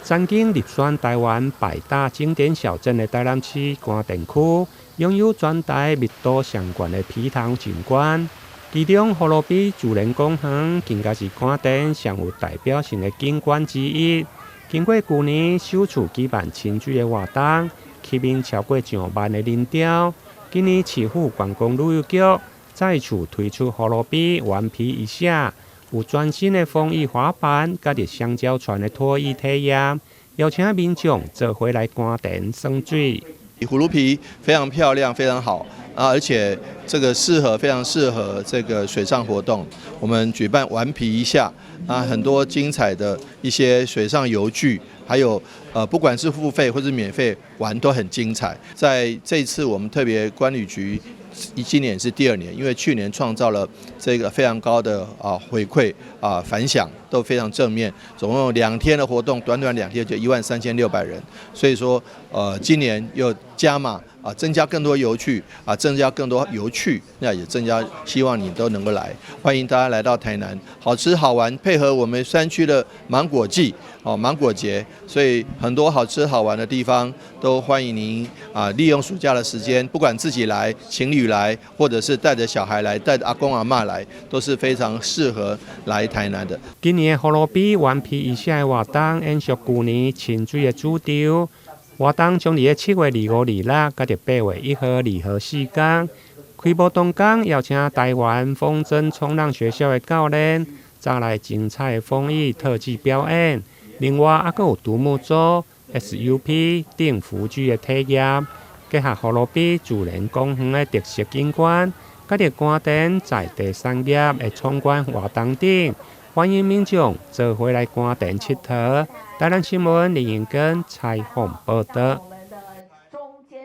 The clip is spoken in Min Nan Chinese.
曾經入選臺灣百大經典小鎮的臺南市官田區，擁有全台密度上懸的埤塘景觀。其中，葫蘆埤自然公園更加是官田上有代表性的景觀之一。經過舊年首次舉辦親水的活動，吸引超過上萬的人潮。今年市府觀光旅遊局再次推出葫蘆埤頑皮一下，有全新的風翼滑板，佮著香蕉船的拖曳體驗，邀請民眾做伙來官田耍水。葫蘆埤非常漂亮，非常好啊，而且這個適合非常適合這個水上活動。我們舉辦頑皮一下啊，很多精彩的一些水上遊具，還有不管是付費或是免費玩都很精彩。在這次我們特別觀旅局，今年是第二年，因為去年創造了這個非常高的回饋啊反響都非常正面，總共2天的活動，短短兩天就13,600人，所以說今年又加碼啊，增加更多遊具啊，增加更多遊趣，那也增加希望你都能夠來，歡迎大家來到台南，好吃好玩，配合我們山區的芒果季哦，芒果節，所以很多好吃好玩的地方都歡迎您啊，利用暑假的時間，不管自己來、情侶來，或者是帶着小孩來、帶着阿公阿嬤來，都是非常適合來台南的。今年的葫蘆埤頑皮一下的活動延續舊年親水的主軸，活動將佇7月25、26，佮著8月1號、2號四工，開幕當天邀請臺灣風箏衝浪學校的教練，帶來精彩的風翼特技表演。另外，猶閣有獨木舟、SUP 等輔具的體驗，結合葫蘆埤自然公園的特色景觀，佮著官田在地產業的闖關活動等，歡迎民眾做伙來官田𨑨迌。台南新聞林英根採訪報導。